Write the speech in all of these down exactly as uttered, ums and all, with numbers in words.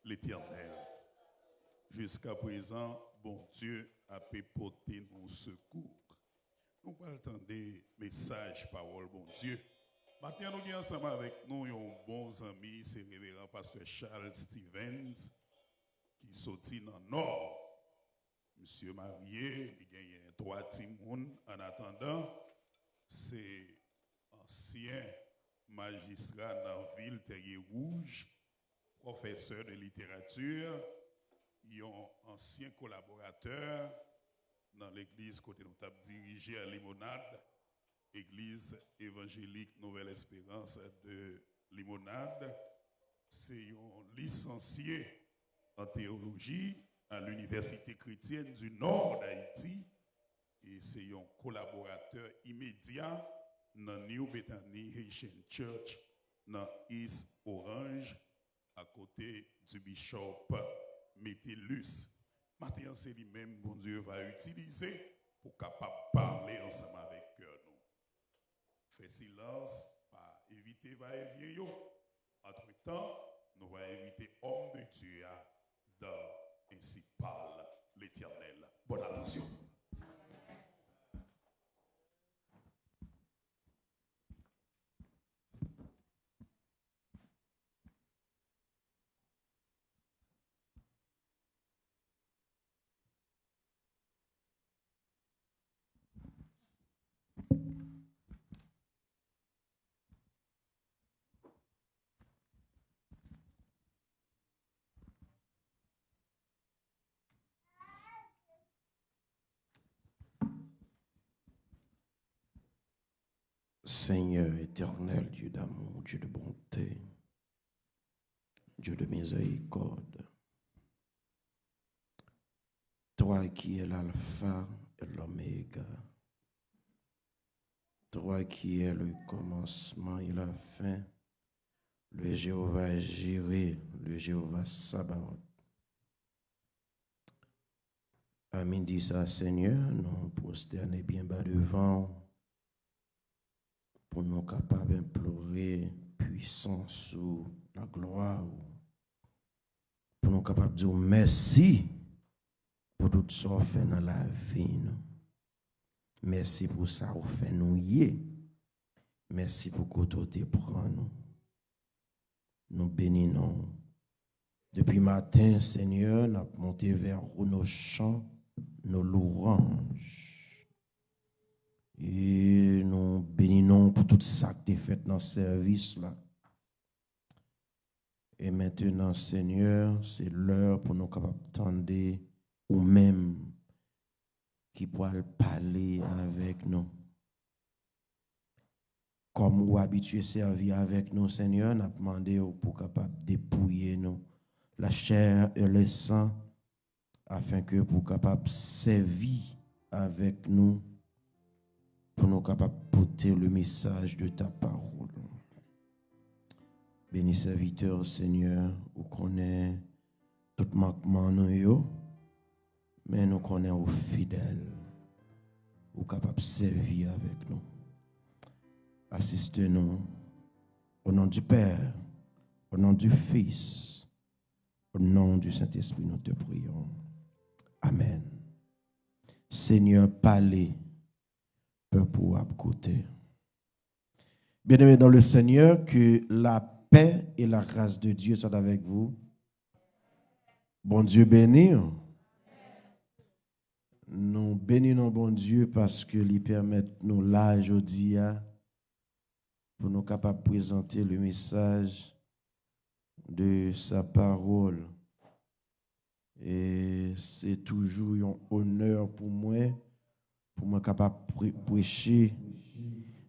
Letènèl. Jiskaprezan, Bondye ape pote nou sekou. Nou pral tande mesaj pawòl Bondye. Maten an, nou gen ansanm avèk nou yon bon zanmi, se Reveran Pastè Charles Stevens, ki soti nan Nò. Misye marye, li genyen twa timoun. Annatandan, se ansyen majistra nan vil Tèryewouj, pwofesè de literati, yon ansyen kolaboratè nan legliz kote nou t ap dirije a Limonad, Egliz Evanjelik Nouvèl Esperans de Limonad. Se yon lisansye an teyoloji a l'Université Chrétienne du Nord d'Haïti e se yon kolaboratè imedya nan New Bethany Haitian Church nan East Orange, akote di Bishop Metellus. Maten an, se li menm Bondye va itilize pou kapab pale ansanm avèk kè nou. Fè silans, pa evite va e vyen yo. Antretan, nou va envite homme de Dieu a dans Ainsi parle l'Éternel. Bonne attention. Seigneur éternel, Dieu d'amour, Dieu de bonté, Dieu de miséricorde, toi qui es l'alpha et l'oméga, toi qui es le commencement et la fin, le Jéhovah Jiré, le Jéhovah Sabaoth. A midi sa, Senyè, nou pwostène byen ba devan w pou nou kapab enplore pwisans ou, laglwa ou, pou nou kapab di w mèsi pou tout sa w fè nan lavi nou. Mèsi pou sa w fè nou ye. Mèsi pou kote w te pran nou. Nou beni non w. Depi maten, Senyè, n ap monte vè ou nos chan, nos louanj. E nou beni non w pou tout sa k te fèt nan sèvis la. E mentenan, Senyè, se lè pou nou kapab tande ou menm ki pral pale avèk nou. Kòm ou abitye sèvi avèk nou, Senyè, n ap mande w pou w kapab depouye nou, la chair et le sang, afin que pou w kapab sèvi avèk nou, pou nou kapab pote le message de ta parole. Beni sèvitè w, Senyè, ou konnen tout mankman nou yo, men nou konnen ou fidèl. Ou kapab sèvi avèk nou. Asiste nou. Au nom du Père, au nom du Fils, au nom du Saint-Esprit, nous te prions. Amen. Senyè, pale, pèp ou ap koute. Bien-aimés dans le Seigneur, que la paix et la grâce de Dieu soient avec vous. Bondye beni w. Nou beni non Bondye paske li pèmèt nou la jodi a pou nou kapab prezante le message de sa parole. E se toujou yon onè pou mwen, pou mwen kapab pre- preche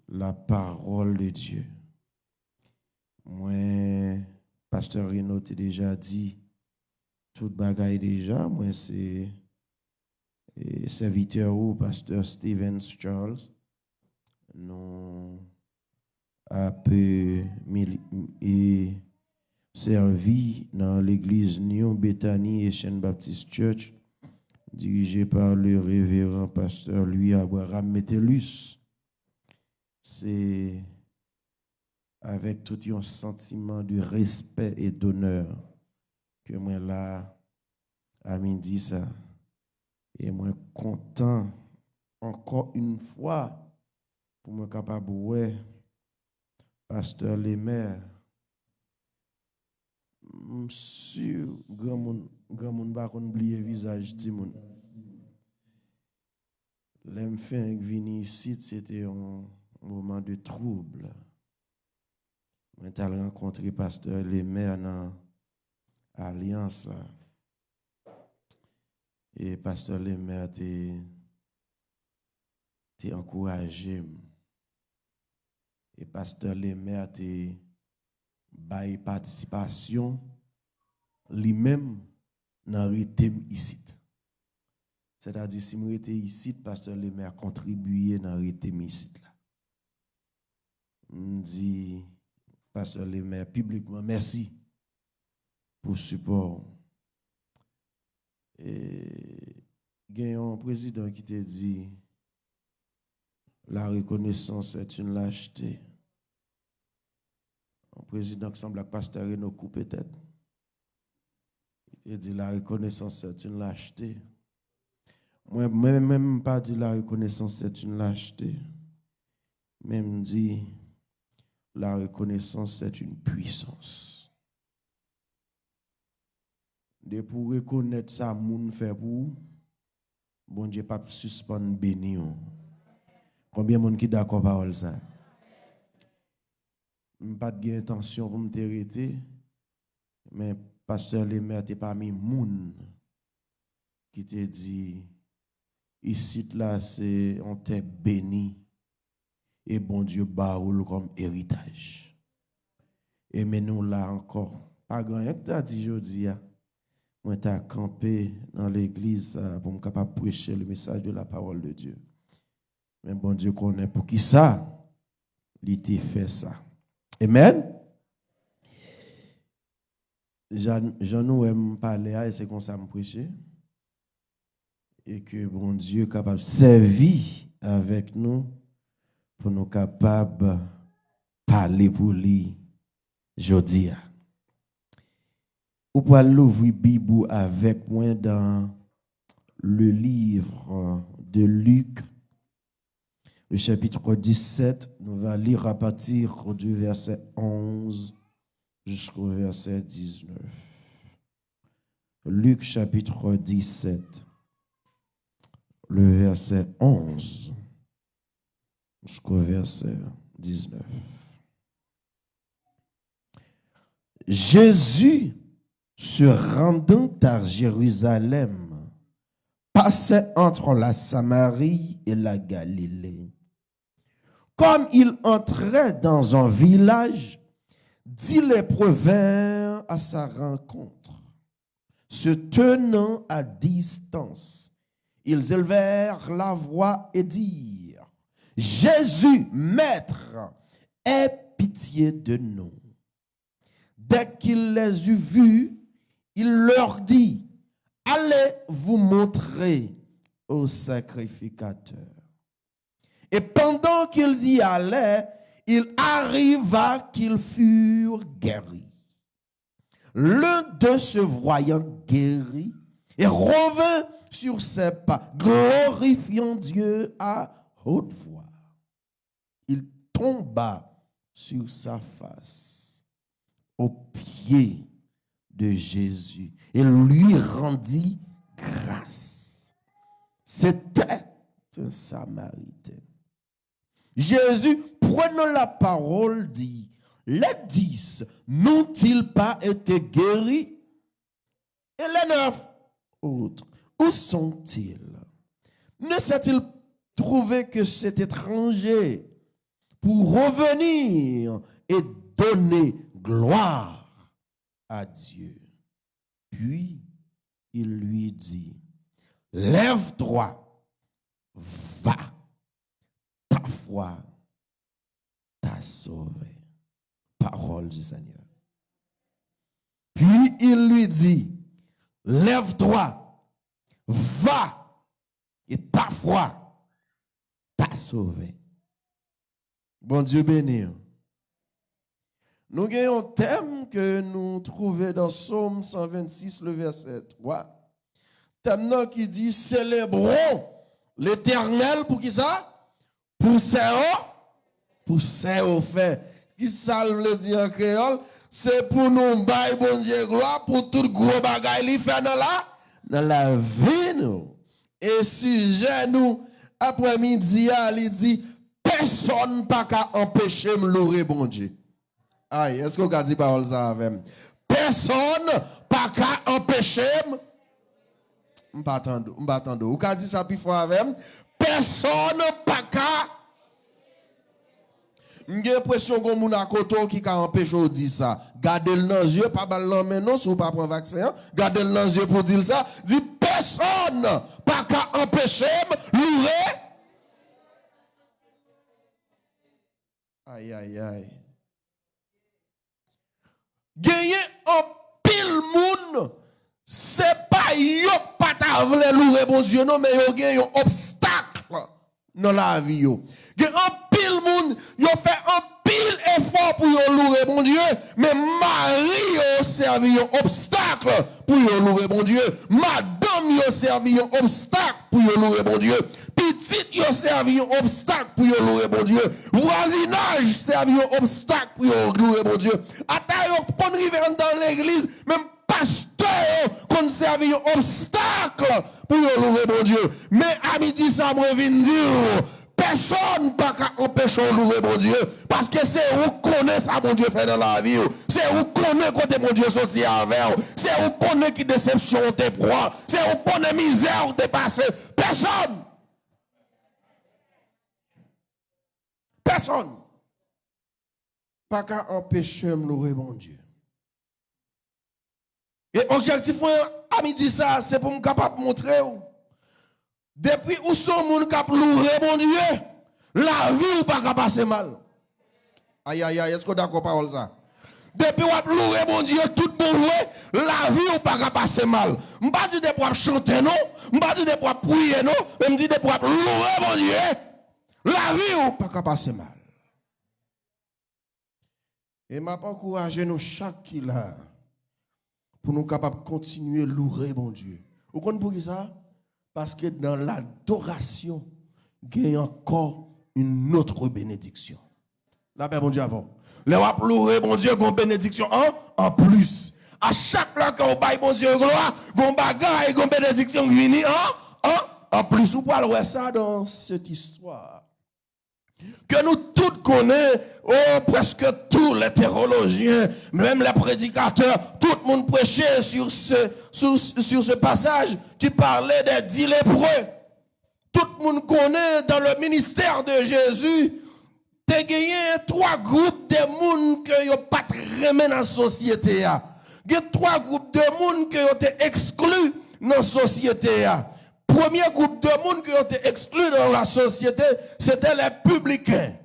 la parole de Dieu. Mwen, Pastè Reno te deja di tout bagay deja. Mwen se e, sèvitè ou, Pastè Stevens Charles. Nou ap, e, mili- e, sèvi nan legliz New Bethany Haitian Baptist Church, dirije pa le reveran Pastè Louis Abraham Metellus. Se avèk tout yon santiman de respè e donè ke Mwen la a midi sa. E mwen kontan ankò yon fwa pou mwen kapab wè Pastè Lemaire. M si granmoun, granmoun pa konn bliye vizaj timoun. Lè m fenk vini isit, se te yon moman de twoub. Mwen t al rankontre Pastè Lemaire nan Alyans la. E Pastè Lemaire te, te ankouraje m. E Pastè Lemaire te bay patisipasyon li menm nan rete m isit. Sètadi, si m rete isit, Pastè Lemaire kontribiye nan rete m isit la. M di Pastè Lemaire piblikman mèsi pou sipò w. E gen yon prezidan ki te di, la reconnaissance est une lâcheté. Yon prezidan ki sanble ak Pastè Reno Kou petèt. Li te di, la reconnaissance est une lâcheté. Mwen, mwen menm, m pa di la reconnaissance est une lâcheté. Men m di, la reconnaissance est une puissance. Depi w rekonèt sa moun fè pou ou, Bondye p ap sispann beni w. Konbyen moun ki dakò pawòl sa? M pa t gen entansyon pou m te rete, men Pastè Lemaire te pami moun ki te di, isit la se yon tè beni, e Bondye ba ou l kòm eritaj. E men nou la ankò. Pa gen anyen k ta di jodi a, mwen ta kanpe nan legliz sa a pou m kapab preche le message de la parole de Dieu. Men Bondye konnen poukisa li te fè sa. Amen. Jan, jan nou wè m pale a, e se konsa m preche. E ke Bondye kapab sèvi avèk nou pou nou kapab pale pou li jodi a. Ou pral louvri Bib ou avèk mwen dans le livre de Luc, le chapitre dix-sept, nous va lire à partir du verset onze jusqu'au verset dix-neuf. Luc chapitre dix-sept, le verset onze jusqu'au verset dix-neuf. Jésus, se rendant à Jérusalem, passait entre la Samarie et la Galilée. Comme il entrait dans un village, dix lépreux vinrent à sa rencontre. Se tenant à distance, ils élevèrent la voix et dirent, Jésus, Maître, aie pitié de nous. Dès qu'il les eut vus, il leur dit, Allez vous montrer au sacrificateur. Et pendant qu'ils y allaient, il arriva qu'ils furent guéris. L'un d'eux se voyant guéri, et revint sur ses pas, glorifiant Dieu à haute voix. Il tomba sur sa face aux pieds de Jésus et lui rendit grâce. C'était un Samaritain. Jésus, prenant la parole, dit, Les dix n'ont-ils pas été guéris? Et les neuf autres, où sont-ils? Ne s'est-il trouvé que cet étranger pour revenir et donner gloire à Dieu? Puis il lui dit, Lève-toi, va, ta foi t'a sauvé. Parole du Seigneur. Puis il lui dit, Lève-toi, va, et ta foi t'a sauvé. Bondye beni w. Nou gen yon tèm ke nou twouve dans Sòm san vennsis, le vèsè twa. Tèm nan ki di, Célébrons l'Éternel, pou ki sa? Pou sè yo, pou sè yo fè. Ki sa l vle di an kreyòl? Se pou nou bay Bondye glwa pou tout gwo bagay li fè nan la, nan lavi nou. E sijè nou aprèmidi a, li di, pèsonn pa ka anpeche m loure Bondye. Ay, èske w ka di pawòl sa avè m? Pèsonn pa ka anpeche m. M pa tande, m pa tande. Ou ka di sa pi fò avè m? Pèsonn pa ka. M gen enpresyon gon moun akote w ki ka anpeche w di sa. Gade l nan zye, pa ba l nan men non, si w pa pran vaksen an. Gade l nan zye pou w di l sa. Di, pèsonn pa ka anpeche m loure. Ay, ay, ay. Genyen anpil moun, se pa yo k pa ta vle loure Bondye, non, men yo gen yon obstak nan lavi yo. Gen anpil moun, yo fè anpil efò pou yo loure Bondye, men mari yo sèvi yon obstak pou yo loure Bondye. Madanm yo sèvi yon obstak pou yo loure Bondye. Pitit yo sèvi yon obstak pou yo loure Bondye. Vwazinaj sèvi yon obstak pou yo loure Bondye. Ata yo konn rive anndan legliz, menm pastè yo konn sèvi yon obstak pou yo loure Bondye. Men a midi sa, mwen vin di w, pèsonn pa ka anpeche w loure Bondye, paske se ou k konnen sa Bondye fè nan lavi w, se ou k konnen kote Bondye soti avè w, se ou k konnen ki desepsyon w te pran, se ou k konnen mizè w te pase. Pèsonn! Pèsonn pa ka anpeche m loure Bondye. E objektif mwen a midi sa a, se pou m kapab montre w, depi ou se yon moun k ap loure Bondye, lavi w pa ka pase mal. Ayayay, èske w dakò pawòl sa? Depi w ap loure Bondye tout bon vre, lavi w pa ka pase mal. M pa di depi w ap chante non, m pa di depi w ap priye non, men m di depi w ap loure Bondye, lavi w pa ka pase mal. E m ap ankouraje nou chak ki la pou nou kapab kontinye loure Bondye. Ou konn poukisa? Paske nan ladorasyon gen ankò yon lòt benediksyon. Lapè Bondye avè w. Lè w ap loure Bondye, gon benediksyon an, an plis. A chak lè ke w bay Bondye glwa, gon bagay, gon benediksyon ki vini an, an, an plis. Ou pral wè sa dans cette histoire. Ke nou tout konnen, oh, presque tous les théologiens, même les prédicateurs, tout moun preche sur ce, sur, sur ce passage qui parlait des dix lépreux. Tout moun konnen, dans le ministère de Jésus, te genyen twa gwoup de moun ke yo pa t renmen nan sosyete a. Gen twa gwoup de moun ke yo te ekskli nan sosyete a. Premye gwoup de moun ke yo te ekskli nan la sosyete, se te les publicains.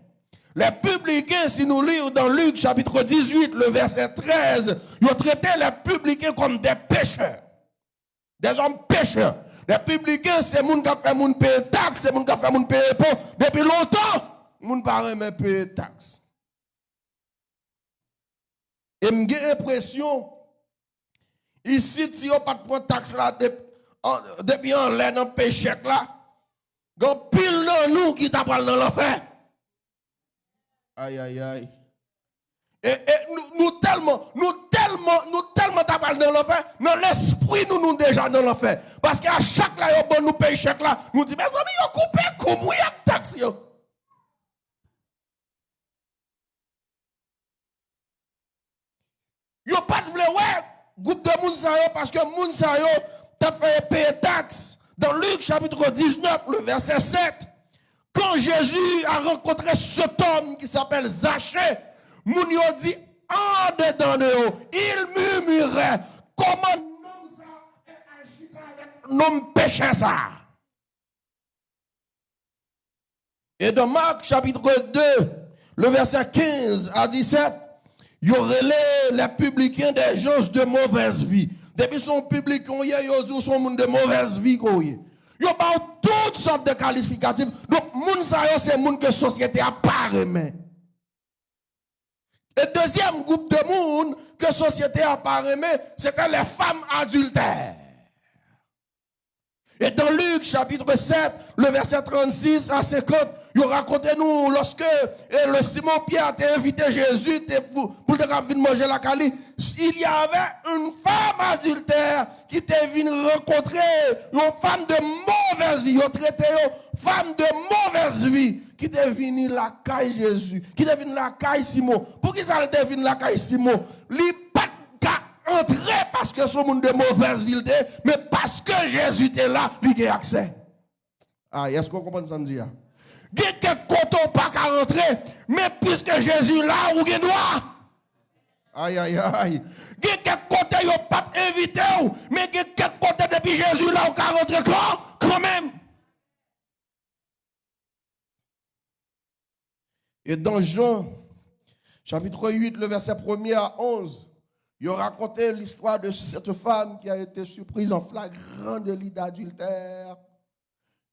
Les publicains, si nou li dans Luc chapitre dix-huit, le verset treize, yo trete les publicains comme des pécheurs. Des hommes pécheurs. Les publicains, se moun k ap fè moun peye taks, se moun k ap fè moun peye enpo. Depi lontan, moun pa renmen peye taks. E m gen enpresyon, isit, si yo pa t pran taks la dep-, an, depi anlè nan pechèk la, gen anpil nan nou ki ta pral nan lanfè. Ayayay. E, e nou, nou tèlman, nou tèlman, nou tèlman ta pral nan lanfè, nan lespri nou, nou deja nan lanfè. Paske a chak la yo ban nou pechèk la, nou di, mezanmi, yo koupe kou m wi ak taks yo. Yo pa t vle wè gwoup de moun sa yo, paske moun sa yo t ap fè yo peye taks. Dans Luc chapitre dix-neuf, le verset sept, quand Jésus a rencontré cet homme qui s'appelle Zachée, moun yo di andedan de yo, il murmurait, kòman nonm sa ap fè al chita avèk nonm pechè sa? Et dans Marc chapitre deux, le verset quinze à dix-sept, yo rele les publicains des gens de mauvaise vie. Depi se yon pibliken w ye, yo di w se yon moun de mauvaise vie ke w ye. Yo ba w tout sòt de kalifikatif. Donk, moun sa yo se moun ke sosyete a pa renmen. E dezyèm gwoup de moun ke sosyete a pa renmen, se te les femmes adultères. Et dans Luc chapitre sept, le verset trente-six à cinquante, yo rakonte nou lòske, e, le Simon Pierre te envite Jezi te, pou, pou l te ka vin manje lakay li, il y avait une femme adultère ki te vin rankontre yon fanm de mauvaise vie, yo trete yo fanm de mauvaise vie, ki te vini lakay Jezi, ki te vin lakay Simon. Poukisa l te vin lakay Simon? Li pa t ka antre paske se yon moun de mauvaise vie l te, men paske Jezi te la, li gen aksè. Ay, èske w konprann sa m di a? Gen kèk kote w pa ka rantre, men piske Jezi la, ou gen dwa. Ay, ay, ay. Gen kèk kote yo p ap envite w, men gen kèk kote depi Jezi la, ou ka rantre kan, kanmenm. Et dans Jean, chapitre huit, le verset premier à onze, yo rakonte l'histoire de cette femme qui a été surprise en flagrant délit d'adultère.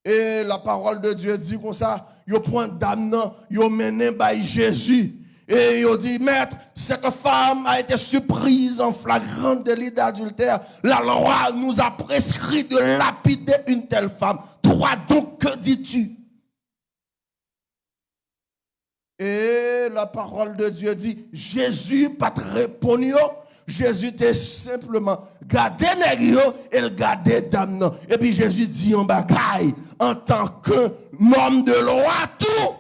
Et la parole de Dieu dit comme ça, yo pran dam nan, yo mennen bay Jezi. Et yo di, Maître, cette femme a été surprise en flagrant délit d'adultère. La loi nous a prescrit de lapider une telle femme. Toi donc, que dis-tu? Et la parole de Dieu dit, Jezi pa t reponn yo. Jezi te senpleman gade nèg yo e l gade dam nan. Epi Jezi di yon bagay antanke nonm de lwa tou.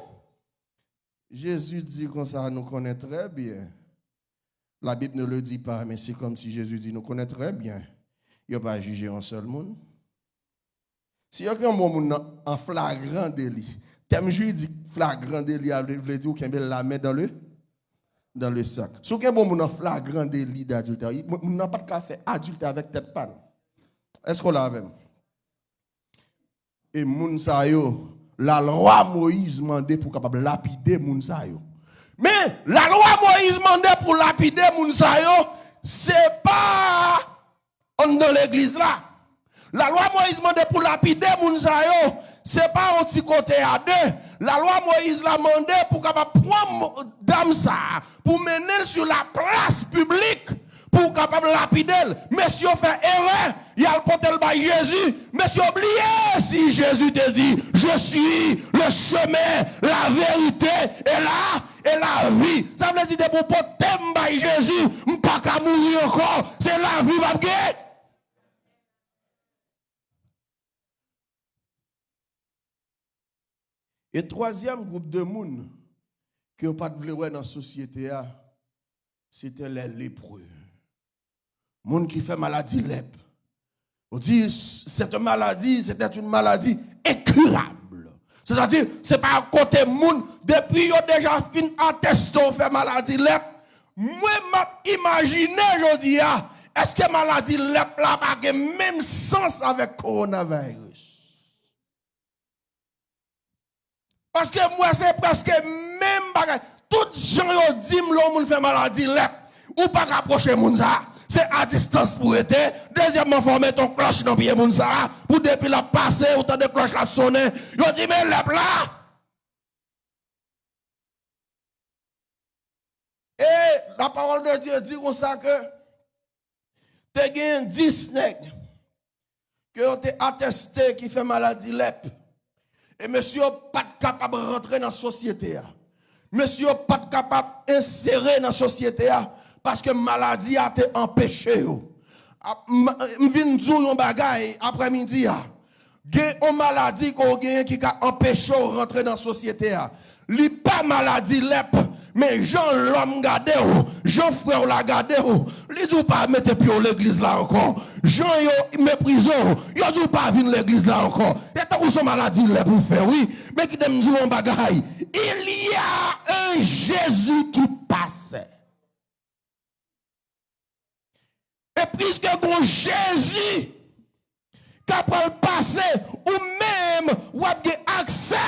Jezi di konsa, nou konnen trè byen. La Bible ne le dit pas, mais c'est comme si Jésus dit, nous connaissons très bien. Yo pa jije yon sèl moun. Si yo gen yon moun nan an flagran deli, tèm jiridik flagran deli a vle, vle di ou kenbe l la men dans le, dans le sac. Si ou kenbe yon moun an flagran deli d'adultère, moun nan pa t ka fè adiltè avèk tèt pa l. Èske w la avè m? E moun sa yo, lalwa Moyiz mande pou kapab lapide moun sa yo. Men, lalwa Moyiz mande pou lapide moun sa yo, se pa anndan legliz la. Lalwa Moyiz mande pou lapide moun sa yo, se pa yon ti kote a de. Lalwa Moyiz la mande pou kapab pran mo-, dam sa a, pou mennen l sou la plas piblik, pou w kapab lapide l. Mesye yo fè erè, y al pote l bay Jezi. Mesye yo bliye si Jezi te di, Je suis le chemin, la vérité et la, et la vie. Sa vle di, depi w pote m bay Jezi, m pa ka mouri ankò. Se lavi m ap gen. E twazyèm gwoup de moun ke yo pa t vle wè nan sosyete a, se te les lépreux. Moun ki fè maladi lèp. On dit, cette maladie, c'était une maladie incurable. Sètadi, se pa kote moun, depi yo deja fin ateste w fè maladi lèp, mwen m ap imajine jodi a, èske maladi lèp la pa gen menm sans avèk kowonaviris? Paske m wè se prèske menm bagay. Tout jan yo di m lè yon moun fè maladi lèp, ou pa ka pwoche moun sa a. Se a distans pou rete. Dezyèmman, fò w mete yon klòch nan pye moun sa a, pou depi l ap pase, ou tande klòch la ap sonnen. Yo di, men lèp la. E la parole de Dieu di konsa ke te gen dis nèg ke yo te ateste ki fè maladi lèp. E mesye yo pa t kapab rantre nan sosyete a. Mesye yo pa t kapab ensere nan sosyete a paske maladi a te anpeche yo. Ap-, m, m vin di w yon bagay aprèmidi a. Gen yon maladi ke w genyen ki ka anpeche w rantre nan sosyete a. Li pa maladi lèp, men jan lòm gade w, jan frè w la gade w, li di w pa mete pye w legliz la ankò. Jan yo meprize w, yo di w pa vin legliz la ankò. Se tankou se yon maladi lèp ou fè, wi. Men kite m di w yon bagay. Il y a un Jésus qui passe. E piske gon Jezi k ap pral pase, ou menm, w ap gen aksè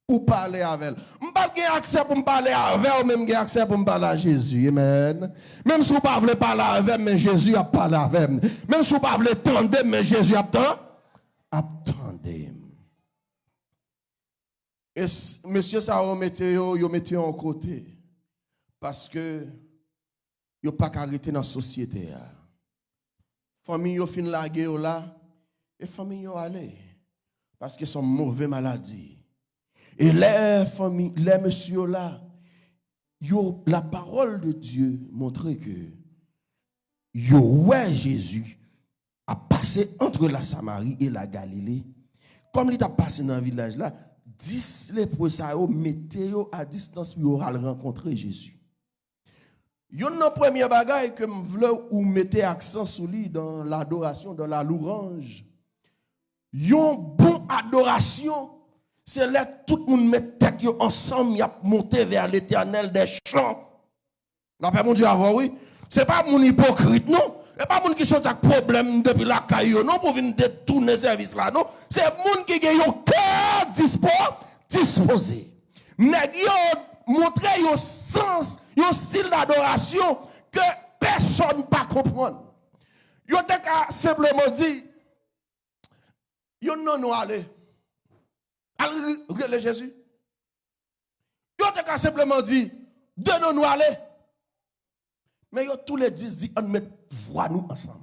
pou pale avè l. M p ap gen aksè pou m pale avè w, men m gen aksè pou m pale a Jezi. Amen. Menm si w pa vle pale avè m, men Jezi ap pale avè m. Menm si w pa vle tande m, men Jezi ap tan-, ap tande m. E s-, mesye sa yo mete yo, yo mete yo yon kote. Paske yo pa ka rete nan sosyete a. Fanmi yo fin lage yo la, e fanmi yo ale. Paske se yon move maladi. E lè fanmi, lè mesye yo la, yo, la parole de Dieu montre ke yo wè Jezi ap pase entre la Samarie et la Galilée. Kòm li t ap pase nan vilaj la, dis lepre sa yo mete yo a distans pou yo al rankontre Jezi. Youn nan premye bagay ke m vle ou mete aksan sou li dans l'adoration, dans la louange. Yon bon adorasyon, se lè tout moun met tèt yo ansanm, y ap monte vers l'Éternel des chants. Lapè Bondye avè w, wi. Se pa moun ipokrit, non. Se pa moun ki soti ak pwoblèm depi lakay yo, non, pou vin detounen sèvis la, non. Se moun ki gen yon kè dispo, dispoze. Nèg yo montre yon sans, yon stil d'adorasyon ke pèsonn pa konprann. Yo te ka senpleman di, youn nan nou ale. Al re- rele Jezi. Yo te ka senpleman di, de nan nou ale. Men yo toule dis di, ann met vwa nou ansanm.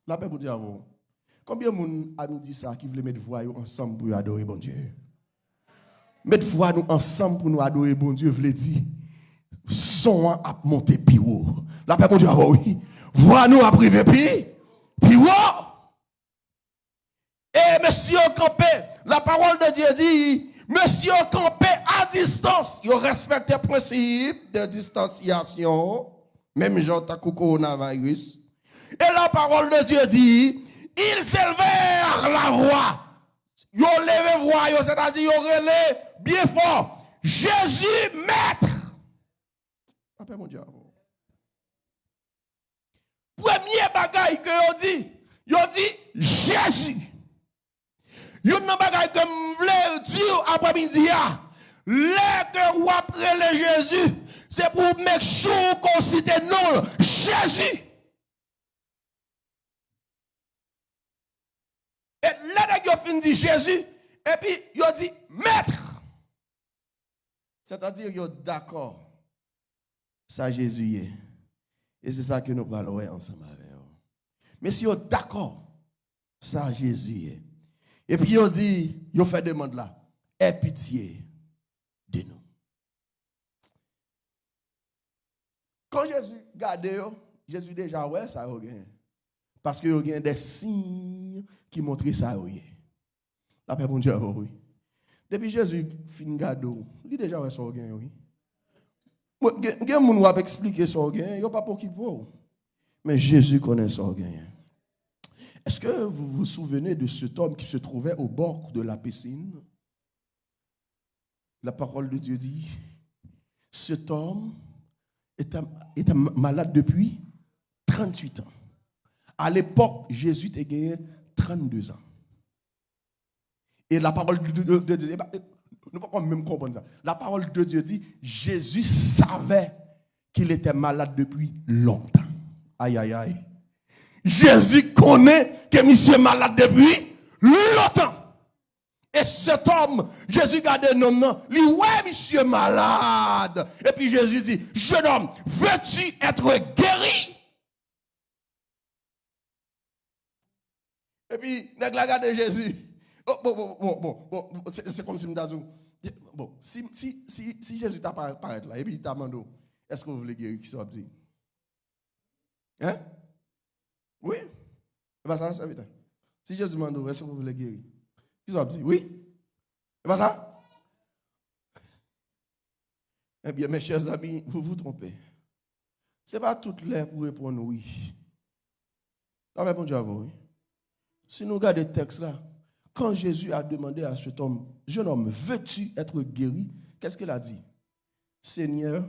Lapè Bondye avè w. Konbyen moun a midi sa ki vle met vwa yo ansanm pou yo adore Bondye? Met vwa nou ansanm pou nou adore Bondye vle di, son an ap monte pi wo. Lapè Bondye avè w, wi. Vwa nou ap rive pi, pi wo. E mesye yo kanpe, la parole de Dieu dit, mesye yo kanpe a distans, yo respekte prensip de distansyasyon, menm jan tankou kowonaviris. E la parole de Dieu dit, ils élevèrent la voix. Yo leve vwa yo, sètadi yo rele byen fò, Jezi, Mèt! Lapè Bondye avè w. Premye bagay ke yo di, yo di, Jezi. Youn nan bagay ke m vle di w aprèmidi a, lè ke w ap rele Jezi, se pou w make sure ke w site non l, Jezi. E lè nèg yo fin di Jezi, epi yo di, Mèt! Sètadi yo dakò sa Jezi ye. E se sa ke nou pral wè ansanm avè w. Mesye yo dakò sa Jezi ye. Epi yo di, yo fè demann la, Aie pitié de nous. Kan Jezi gade yo, Jezi deja wè sa yo genyen. Paske yo gen de siy ki montre sa yo ye. Lapè Bondye avè w, wi. Depi Jezi fin gade w, li deja wè sa w genyen, wi. Bon, gen, gen moun w ap eksplike sa w genyen, yo p ap okipe w. Men Jezi konnen sa w genyen. Est-ce que vous vous souvenez de cet homme qui se trouvait au bord de la piscine? La parole de Dieu dit, cet homme était, était malade depuis trente-huit ans. À l'époque, Jésus te genyen trannde zan. E la parole de, de, de Dieu, e pa, nou pa konn menm konprann sa. La parole de Dieu dit, Jésus savait qu'il était malade depuis longtemps. Ay, ay, ay. Jezi konnen ke misye malad depi lontan. E cet homme, Jezi gade nonm nan, li wè misye malad. Epi Jezi di, jeune homme, veux-tu être guéri? Epi nèg la gade Jezi. Oh, bon, bon, bon, bon, bon, se, se kòmsi m ta di w, bon, si, si, si, si Jezi ta pa- parèt la, epi li ta mande w, èske w vle geri, kisa w ap di? Hein? Wi. E pa sa, sèvitè? Si Jezi mande w, èske w vle geri? Kisa w ap di? Wi. E pa sa? Eh bien, mes chers amis, vous vous trompez. Se pa tout lè pou reponn wi. Lapè Bondye avè w, wi. Si nou gade tèks la, quand Jésus a demandé à cet homme, jeune homme, veux-tu être guéri? Qu'est-ce qu'il a dit? Seigneur,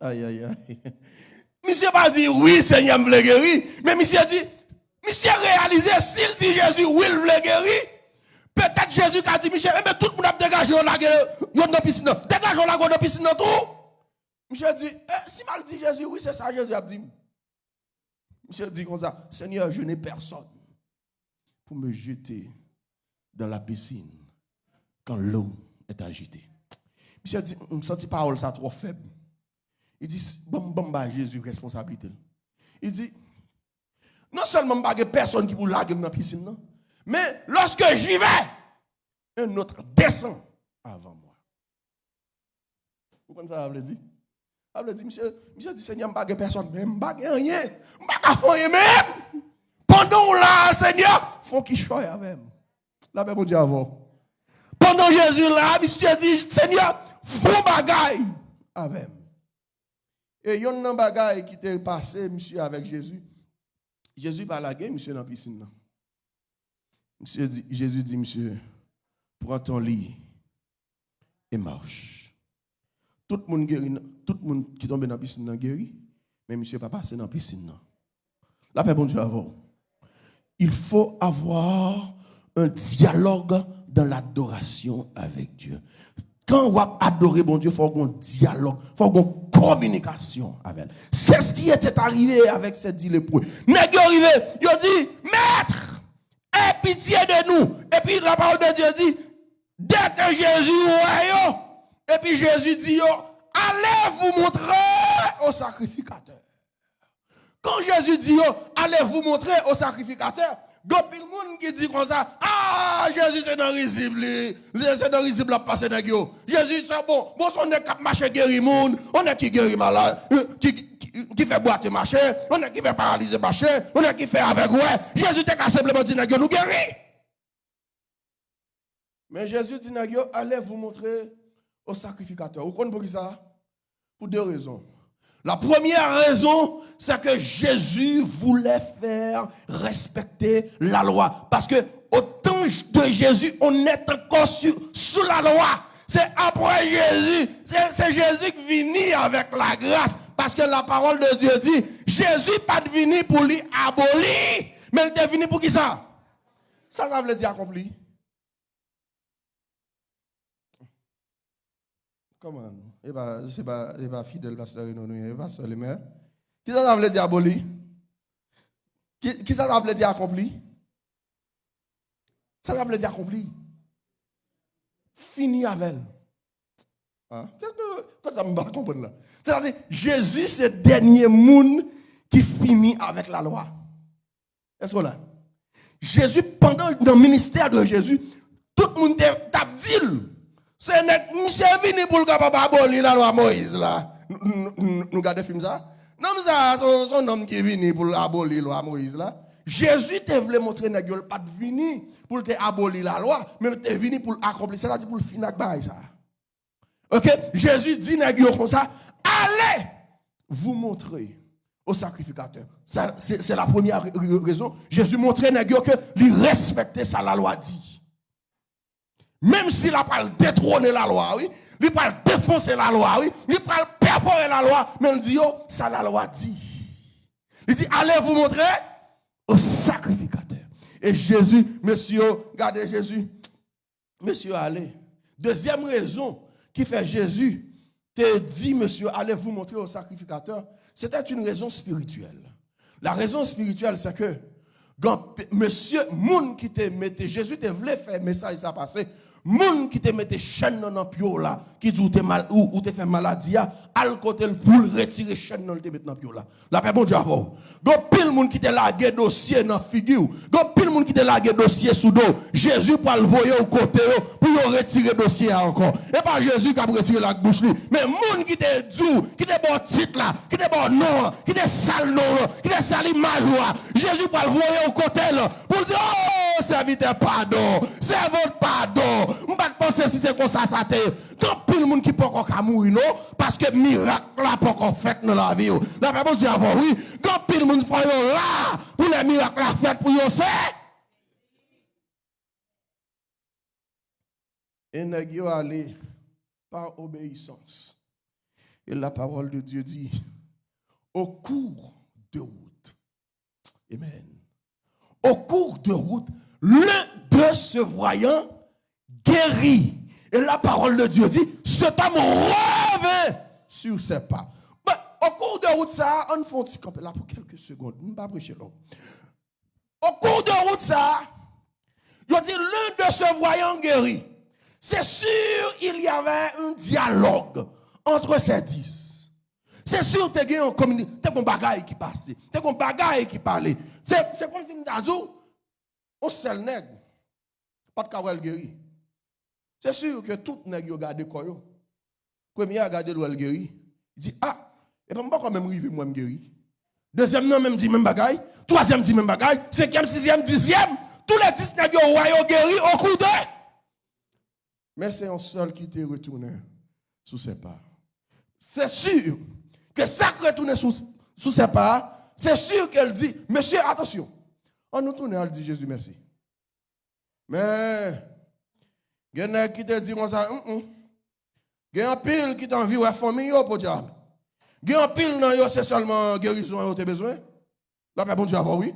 ay, ay, ay. Misye pa di, wi, Senyè, m vle geri. Men misye di, misye reyalize, si l di Jezi, wi, l vle geri, petèt Jezi ka di, misye, enben, tout moun ap degaje yo, lage yo nan pisin nan. Degaje w, lage w nan pisin nan tou. Misye di, e, si m al di Jezi, wi, se sa Jezi ap di m. Misye di konsa, Seigneur, je n'ai personne pour me jeter dans la piscine quand l'eau est agitée. Misye di, m santi pawòl sa twò fèb. Li di, ban m, ban m bay Jezi responsablite l. Li di, non sèlman m pa gen pèsonn ki pou lage m nan pisin nan, men lorsque j'y vais, un autre descend avant moi. Ou konprann sa sa vle di? Sa vle di, misye, misye di, Senyè, m pa gen pèsonn, men m pa gen anyen. M pa ka fè anyen menm. Pandan w la, Senyè, fè yon kichòy avè m. Lapè Bondye avè w. Pandan Jezi la, misye di, Senyè, fè yon bagay avè m. E yonn nan bagay ki te pase misye avèk Jezi, Jezi pa lage misye nan pisin nan. Misye di, Jezi di misye, pran ton lit et marche. Tout moun geri, tout moun ki tonbe nan pisin nan geri, men misye pa pase nan pisin nan. Lapè Bondye avè w. Il faut avoir un dialogue dans l'adoration avec Dieu. Kan w ap adore Bondye, fò w gen yon dyalòg, fò w gen yon kominikasyon avè l. C'est ce qui était arrivé avec ces dix lépreux. Nèg yo rive, yo di, Maître, aie pitié de nous. Epi la parole de Dieu dit, dès que Jésus wè yo, epi Jezi di yo, allez vous montrer au sacrificateur. Kan Jezi di yo, allez vous montrer au sacrificateur, gen anpil moun ki di konsa, ah, Jezi se nan rizib li, se, se nan rizib l ap pase nèg yo. Jezi se bon, bon se yon nèg k ap mache geri moun, yon nèg ki geri malad, ki, ki, ki fè bwate mache, yon nèg ki fè paralize mache, yon nèg ki fè avèg wè. Jezi te ka senpleman di nèg yo, nou geri. Men Jezi di nèg yo, allez vous montrer au sacrificateur. Ou konn poukisa? Pour deux raisons. La première raison, c'est que Jésus voulait faire respecter la loi. Parce que au temps de Jésus, on est encore sous, sous la loi. Se apre Jezi, se, se Jezi ki vini avèk lagras. Paske la parole de Dieu dit, Jezi pa t vini pou li aboli, men l te vini pou kisa? Sa sa vle di akonpli? Kòman? E pa, se pa, e pa fidèl pastè Reno nou ye, pastè Lemaire. Kisa sa vle di aboli? Ki, kisa sa vle di akonpli? Sa sa vle di akonpli? Fini avè l. Ah, kèk de, fè sa m pa konprann la. Sètadi, Jezi se dènye moun ki fini avèk lalwa. Èske w la? Jezi, pandan nan ministè de Jezi, tout moun te, t ap di l, se nèg, misye vini pou l kapab aboli lalwa Moyiz la. Nou, nou, nou, nou gade fim sa? Nonm sa a, se yon, se yon nonm ki vini pou l aboli lwa Moyiz la. Jezi te vle montre nèg yo, l pa t vini pou l te aboli lalwa, men l te vini pou l akonpli, sètadi pou l fini ak bagay sa a. Ok? Jezi di nèg yo konsa, allez vous montrer au sacrificateur. Sa, se, se la premyè re-, re-, rezon. Jezi montre nèg yo ke li respekte sa lalwa di. Menm si l ap al detwone lalwa, wi, li pral defonse lalwa, wi, li pral pèfore lalwa, men l di yo, sa lalwa di. Li di, allez vous montrer au sacrificateur. E Jezi, mesye yo, gade Jezi, mesye yo ale. Dezyèm rezon ki fè Jezi te di mesye yo, allez vous montrer au sacrificateur, c'était une raison spirituelle. La raison spirituelle, c'est que, gan, mesye, moun ki te mete, Jezi te vle fè mesaj sa pase, moun ki te mete chèn nan nan pye w la, ki di w te mal, ou, ou te fè maladi a, al kote l pou l retire chèn nan l te met nan pye w la. Lapè Bondye avè w. Gen anpil moun ki te lage dosye nan figi w. Gen anpil moun ki te lage dosye sou do w. Jezi pral voye w kote yo pou yo retire dosye a ankò. E pa Jezi k ap retire l ak bouch li. Men moun ki te di w, ki te ba w tit la, ki te ba w non an, ki te sal non w lan, ki te sal imaj ou a, Jezi pral voye w kote l pou l di, o, sèvitè, padon. Sèvant, padon. M pa t panse si se konsa sa te ye. Gen anpil moun ki poko ka mouri non, paske mirak la poko fèt nan lavi yo. Lapè Bondye avè w, wi. Gen anpil moun fò yo la pou lè mirak la fèt pou yo se. E nèg yo ale par obéissance. Et la parole de Dieu dit, au cours de route, Amen. Au cours de route, l'un de se voyant guéri. Et la parole de Dieu dit, cet homme revint sur ses pas. Bon, au cours de route sa a, ann fè yon ti kanpe la pou kèlke segonn. M pa preche long. Au cours de route sa a, yo di, l'un de se voyant guéri. C'est sûr, il y avait un dialogue entre ces dix. Se si te gen yon komini-, te gen yon bagay ki pase, te gen yon bagay ki pale. Se, se kòmsi m ta di w, yon sèl nèg pa t ka wè l geri. Se si ke tout nèg yo gade kò yo. Premye a gade l, wè l geri. Li di, "A, epa m poko menm rive m wè m geri." Dezyèm nan menm di menm bagay. Twazyèm di menm bagay. Senkyèm, sizyèm, dizyèm. Tou le dis nèg yo wè yo geri okou de. Men se yon sèl ki te retounen sou sèpa. Se si ke sa k retounen sou, sou sèpa a, se si ke l di, "Mesye, atansyon. An nou tounen al di Jezi mèsi." Men, gen nèg ki te di konsa, "Mm, mm." Gen anpil ki te anvi wè fanmi yo, podyab. Gen anpil nan yo, se sèlman gerizon yo te bezwen. Lapè Bondye avè w, wi.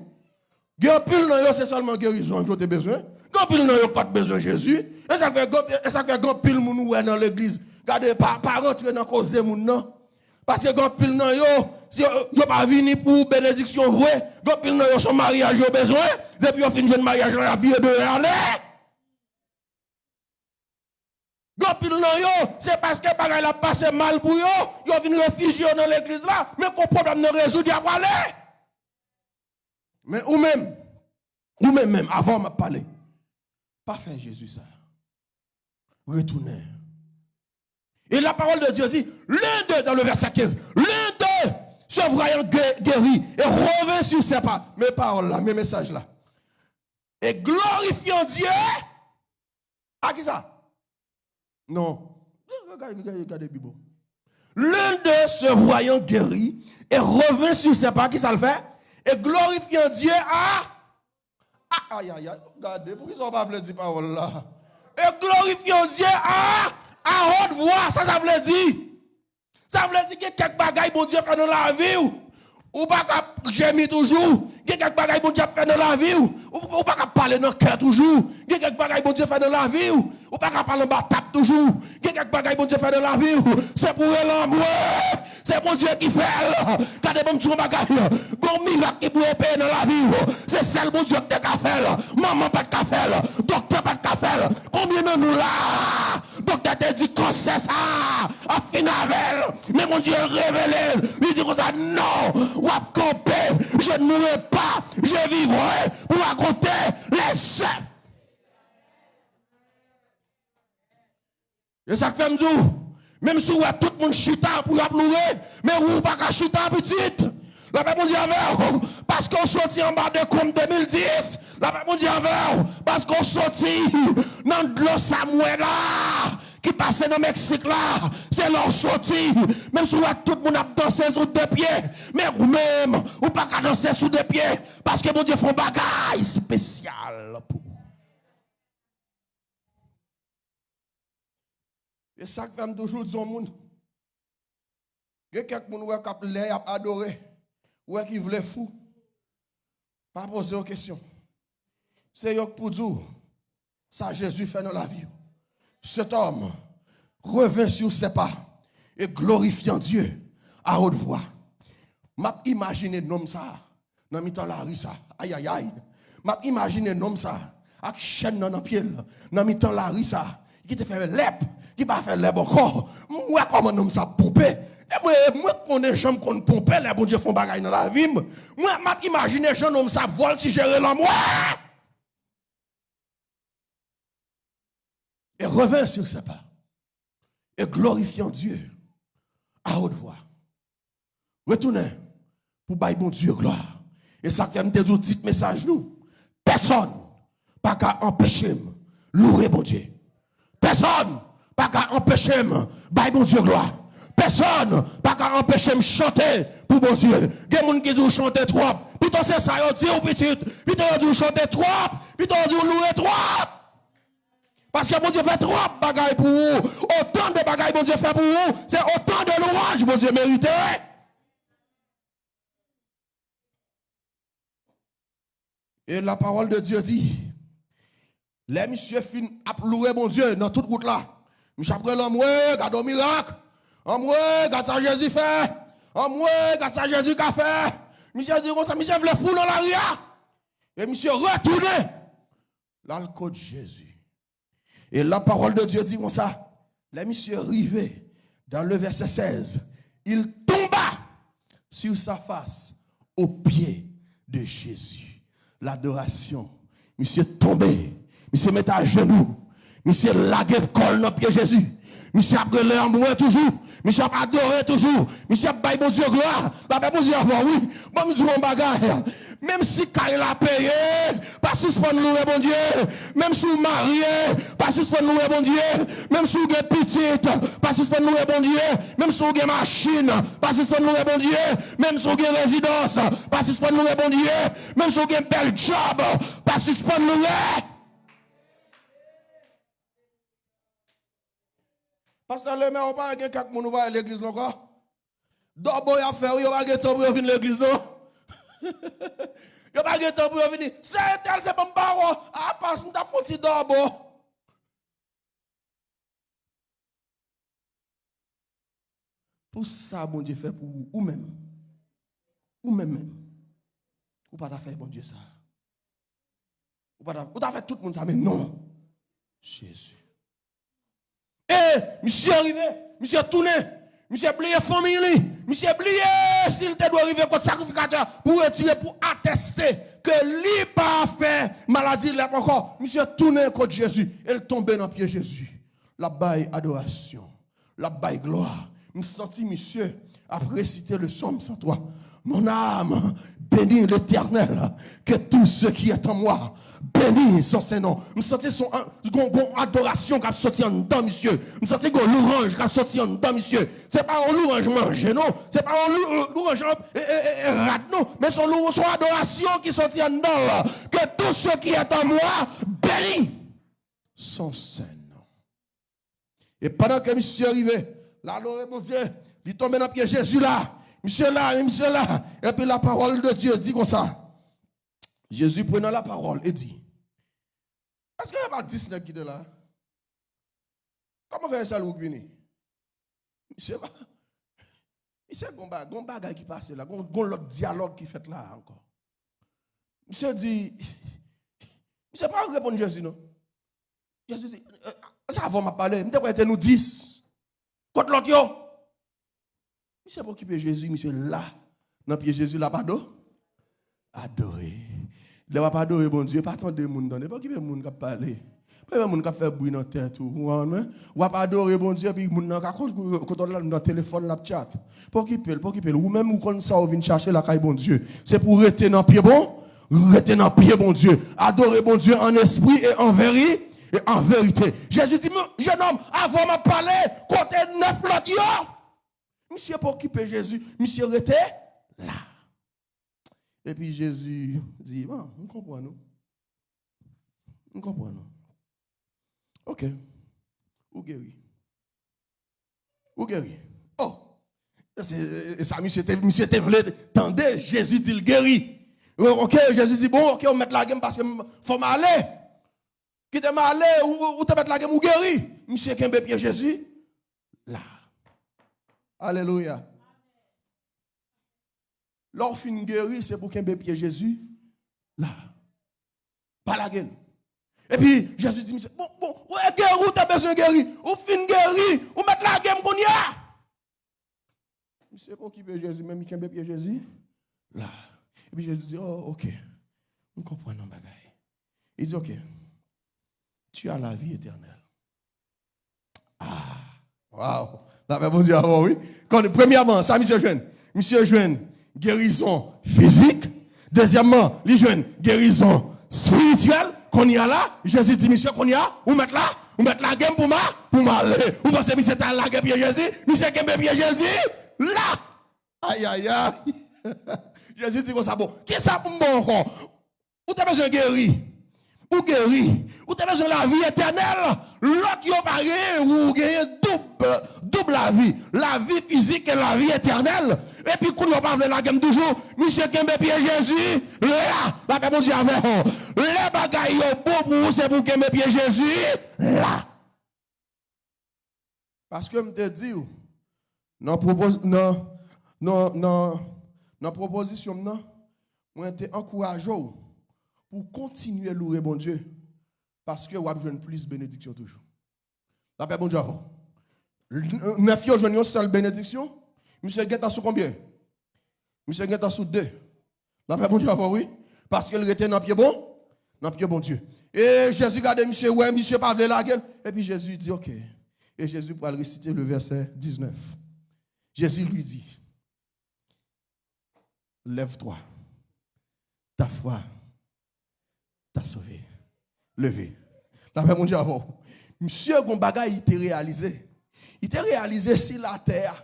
Gen anpil nan yo, se sèlman gerizon yo te bezwen. Gen anpil nan yo pa t bezwen Jezi. E sa k fè, e sa k fè gen anpil moun ou wè nan legliz. Gade, pa, pa rantre nan koze moun nan. Paske gen anpil nan yo, si yo, yo pa vini pou benediksyon vre. Gen anpil nan yo, se maryaj yo bezwen. Depi yo fin jwenn maryaj la, y ap vire dèyè ale. Gen anpil nan yo, se paske bagay la pase mal pou yo, yo vin refijye yo nan legliz la, men kon pwoblèm nan rezoud, y ap ale. Men ou menm, ou menm menm, avan m ap pale, pa fè Jezi sa. Retounen. Et la parole de Dieu dit, l'un d'eux, dans le verset quinze, l'un d'eux, se voyant gué-, guéri, et revint sur ses pas. Men pawòl la, men mesaj la. Et glorifiant Dieu, a ki sa? Non. Gade, gade, gade Bib ou. L'un d'eux se voyant guéri et revint sur ses pas, ki sa l fè? Et glorifiant Dieu à, à, aïe, aïe, aïe, gade, poukisa w pa vle di pawòl la? Et glorifiant Dieu à, à haute voix, sa sa vle di? Sa vle di gen kèk bagay Bondye fè nan lavi w. Ou pa ka jemi toujou. Gen kèk bagay Bondye ap fè nan lavi w. Ou, ou pa ka pale nan kè toujou. Gen kèk bagay Bondye fè nan lavi w. Ou pa ka pale anba tab toujou. Gen kèk bagay Bondye fè nan lavi w. Se pou rele anmwe. Se Bondye ki fè l. Gade, ban m di w yon bagay. Gon mirak ki pou opere nan lavi w. Se sèl Bondye ki te ka fè l. Manman pa t ka fè l. Doktè pa t ka fè l. Konbyen nan nou la? Doktè te di kansè sa ap fin avè l, men Bondye revele l. Li di konsa, "Non, w ap kanpe, je ne mourrai pas, je vivrai pour raconter les œuvres." E sa k fè m di w, menm si w wè tout moun chita pou y ap loure, men ou pa ka chita, pitit. Lapè Bondye avè w, paske w soti anba dekonb de mil dis. Lapè Bondye avè w, paske w soti nan dlo sa m wè la, ki pase nan Meksik la. Se la w soti. Menm si w wè tout moun ap danse sou de pye, men ou menm, ou pa ka danse sou de pye, paske Bondye fè yon bagay espesyal pou ou. E sa k fè m toujou di yon moun, gen kèk moun ou wè k ap, lè y ap adore, ou wè ki vle fou. Pa poze yo kesyon. Se yo k pou di w sa Jezi fè nan lavi yo. Cet homme revint sur ses pas et glorifiant Dieu à haute voix. M ap imajine nonm sa a nan mitan lari sa. Ayayay. M ap imajine nonm sa ak chèn nan nan pye l nan mitan lari sa, ki te fè lèp, ki pa fè lèp ankò. M wè kòman nonm sa ap ponpe. E mwen, mwen konnen jan m konn ponpe lè Bondye fè yon bagay nan lavi m. Mwen, m ap imajine jan nonm sa ap vòltije rele anmwe. Et revint sur ses pas et glorifiant Dieu à haute voix. Retounen pou bay Bondye glwa. E sa k fè m te di w tit mesaj nou, pèsonn pa ka anpeche m loure Bondye. Pèsonn pa ka anpeche m bay Bondye glwa. Pèsonn pa ka anpeche m chante pou Bondye. Gen moun ki di w chante twòp. Pito se sa yo di w, pitit. Pito yo di w chante twòp. Pito yo di w loure twòp. Paske Bondye fè twòp bagay pou ou. Otan de bagay Bondye fè pou ou, se otan de lwanj Bondye merite. Et la parole de Dieu dit, lè misye fin ap loure Bondye nan tout wout la, misye ap rele anmwe, gade yon mirak. Anmwe, gade sa Jezi fè. Anmwe, gade sa Jezi ka fè. Misye di konsa, misye vle fou nan lari a. E misye retounen. L al kot Jezi. E la parole de Dieu di konsa, lè misye rive dans le verset seize, Il tomba sur sa face aux pieds de Jésus. L'adoration. Misye tonbe. Misye met ajenou. Misye lage kò l nan pye Jezi. Misye ap rele anmwe toujou. Misye ap adore toujou. Misye ap bay Bondye glwa. Lapè Bondye avè w, wi. Ban m di w yon bagay. Menm si kay la peye, pa sispann louwe Bondye. Menm si w marye, pa sispann louwe Bondye. Menm si w gen pitit, pa sispann louwe Bondye. Menm si w gen machin, pa sispann louwe Bondye. Menm si w gen rezidans, pa sispann louwe Bondye. Menm si w gen bèl djòb, pa sispann louwe. Pastè Lemè, ou pa gen kèk moun ou pa legliz la ankò? Dòbo y ap fè, wi, yo pa gen tan pou yo vin legliz, non. Yo pa gen tan pou yo vini. Sè entèl, se ban m pawòl. A, pas, m t ap fè yon ti dòbo. Pou sa Bondye fè pou ou, ou menm. Ou menm menm. Ou pa ta fè Bondye sa. Ou pa ta, ou ta fè tout moun sa, men non. Jezi. E misye rive, misye tounen, misye bliye fanmi li, misye bliye si l te dwe rive kot sakrifikatè pou retire, pou ateste ke li pa fè maladi lèp ankò. Misye tounen kot Jezi e l tonbe nan pye Jezi. L ap bay adorasyon, l ap bay glwa. M santi misye ap resite le Psaume cent trois. Mon âme, bénis l'Éternel, que tout ce qui est en moi bénisse son saint nom. M santi son, gon, gon adorasyon k ap soti anndan misye. M santi gon louwanj k ap soti anndan misye. Se pa yon louwanj manje, non. Se pa yon lou-, louwanj, e, e, e, e, rad, non. Men se yon lou-, se yon adorasyon ki soti anndan l. Que tout ce qui est en moi bénisse son saint nom. E pandan ke misye rive, l adore Bondye, li tonbe nan pye Jezi la. Misye la, wi, misye la. Epi la parole de Dieu di konsa. Jésus prenant la parole et dit, èske se pa dis nèg ki te la? Kòman fè sèl ou k vini? Misye pa, misye gon ba-, gon bagay ki pase la, gon, gon lòt dyalòg ki fèt la ankò. Misye di, misye pa reponn Jezi non. Jezi di, "E, sa avè w m ap pale, m te kwè te nou dis. Kot lòt yo?" Misye pa okipe Jezi, misye la, nan pye Jezi, l ap ado-, adore. Lè w ap adore Bondye, pa tande moun, tande, pa okipe moun k ap pale. Pa okipe moun k ap fè bri nan tèt ou. Ou konprann mwen? W ap adore Bondye, epi moun nan ka kon-, kote w la nan telefòn, l ap chat. Pa okipe l, pa okipe l. Ou menm, ou konn sa w vin chache lakay Bondye. Se pou w rete nan pye bon, rete nan pye Bondye. Adore Bondye an espri e an veri-, e an verite. Jezi di, "Men, jennonm, avè w m ap pale, kote nèf lòt yo?" Misye pa okipe Jezi, misye rete la. Epi Jezi di, "Bon, m konprann ou. M konprann ou. Oke. Ou geri. Ou geri." Oh! Se, e sa misye te, misye te vle tande Jezi di l geri. Oke, Jezi di, "Bon, oke, ou mèt lage m paske m, fò m ale. Kite m ale, ou, ou, ou te mèt lage m, ou geri." Misye kenbe pye Jezi la. Alelouya. Lè w fin geri, se pou kenbe pye Jezi la. Pa lage l. Epi, Jezi di misye, "Bon, bon, ou geri, ou te bezwen geri. Ou fin geri, ou mèt lage m kounye a." Misye pa okipe Jezi, men li kenbe pye Jezi la. Epi Jezi di, "Oh, oke. M konprann yon bagay." Li di, "Oke. Tu as la vie éternelle." Ah, wow. Lapè Bondye avè w, wi. Konn, premyèman, sa misye jwenn? Misye jwenn gerizon fizik. Dezyèmman, li jwenn gerizon espirityèl. Kounye a la, Jezi di misye, "Kounye a, ou mèt la, ou mèt lage m pou m a-, pou m ale." Ou panse misye ta lage pye Jezi? Misye kenbe pye Jezi la. Ayayay. Jezi di konsa, "Bon, kisa pou m ba w ankò? Ou te bezwen geri. Ou geri. Ou te bezwen lavi etènèl. Lòt yo pa genyen, ou genyen doub, doub lavi. Lavi fizik e lavi etènèl." Epi kounye a w pa vle lage m toujou. Misye kenbe pye Jezi la. Lapè Bondye avè w. Lè bagay yo bon pou ou, se pou w kenbe pye Jezi la. Paske m te di w, nan pwopoz-, nan, nan, nan, nan pwopozisyon m nan, mwen te ankouraje w pou w kontinye louwe Bondye, paske w ap jwenn plis benediksyon toujou. Lapè Bondye avè w. Nèf yo jwenn yon sèl benediksyon, Misye gentan sou konbyen? Misye gentan sou de. Lapè Bondye avè w, wi. Paske l rete nan pye bon, nan pye Bondye. E Jezi gade misye, wè misye pa vle lage l. Epi Jezi di, oke. E Jezi pral resite le verset dix-neuf. Jésus lui dit, lève-toi, ta foi t'a sauvé. Leve. Lapè Bondye avè w. Misye gon bagay li te reyalize. Li te reyalize si l atè a,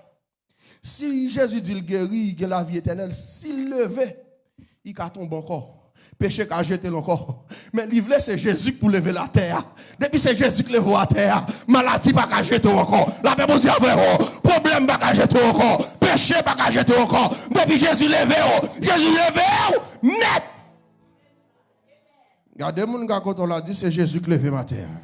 si Jezi di l geri, li gen lavi etènèl, si l leve, li ka tonbe ankò. Peche ka jete l ankò. Men li vle se Jezi k pou leve l atè a. Depi se Jezi k leve w atè a, maladi pa ka jete w ankò. Lapè Bondye avè w. Pwoblèm pa ka jete w ankò. Peche pa ka jete w ankò. Depi Jezi leve w, Jezi leve w nèt. Gade moun k akote w la, di se Jezi k leve m atè a.